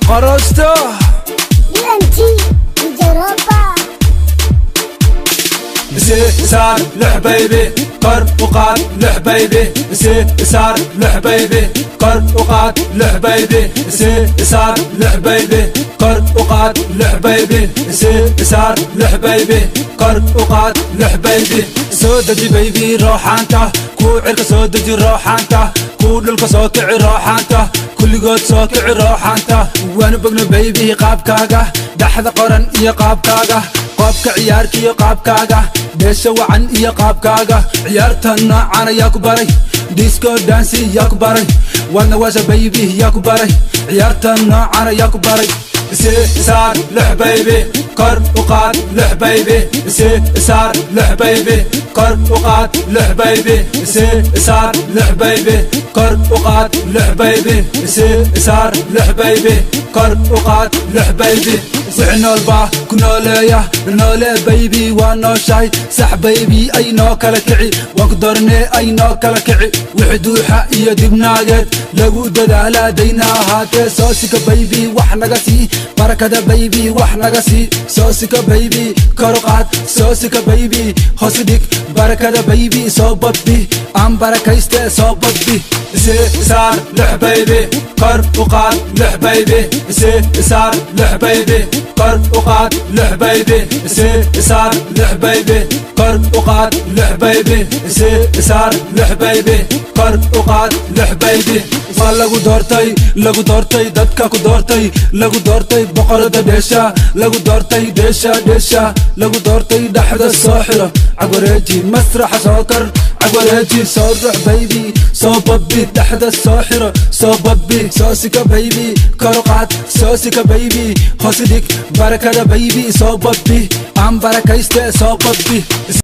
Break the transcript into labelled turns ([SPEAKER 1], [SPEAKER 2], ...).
[SPEAKER 1] Qorosto.
[SPEAKER 2] UNT Europa.
[SPEAKER 1] Saar لحبيبي kor u qaad لحبيبي saar لحبيبي kor u qaad لحبيبي saar لحبيبي kor u qaad لحبيبي saar لحبيبي kor u qaad لحبيبي. Soo deji baby rooxaanta kuu cirka, soo deji rooxaanta kuu dhulka, soo kici rooxaanta kulligood, soo kici rooxaanta. Waanu bogno baby qaabkaaga dhaxda qoran iyo qaabkaaga qoobka ciyaarka iyo qaabkaaga dheesha wacan iyo qaabkaaga ciyaarta noocan ayaa ku baray, disco dance yaa ku baray, waadna waasha baby yaa ku baray, ciyaarta noocan ayaa ku baray. Saar لحبيبي kor u qaad لحبيبي saar لحبيبي kor u qaad لحبيبي saar لحبيبي kor u qaad لحبيبي saar لحبيبي kor u qaad لحبيبي. Wixii nool baa ku nooleeya, noole baby waa nooshahay, sax baby ay noo kala kici, waan ku doornee ay noo kala kici. Wixii duuxa iyo dibnaageed lagu dadaalaa dayna ahaatee, soo sika baby wax naga sii barakada, baby wax naga sii. Soo sika baby kor u qaad, soo sika baby hoos dhig barakada, baby soo badbi aan barakayste, soo badbi. Saar لحبيبي kor u qaad لحبيبي saar لحبيبي kor u qaad لحبيبي saar لحبيبي kor u qaad لحبيبي saar لحبيبي kor u qaad لحبيبي. Waa lagu doortay, lagu doortay, dadka ku doortay, lagu doortay boqorada dheesha, lagu doortay dheesha dheesha lagu doortay. Dhexda soo xiro, cagwareeji, masraxa soo kar, cagwareeji, soo rux baby, soo babbi, dhexda soo xiro, soo babbi. Soo sika baby kor u qaad, soo sika baby hoos dhig barakada, baby soo babbi aan barakayste, soo babbi.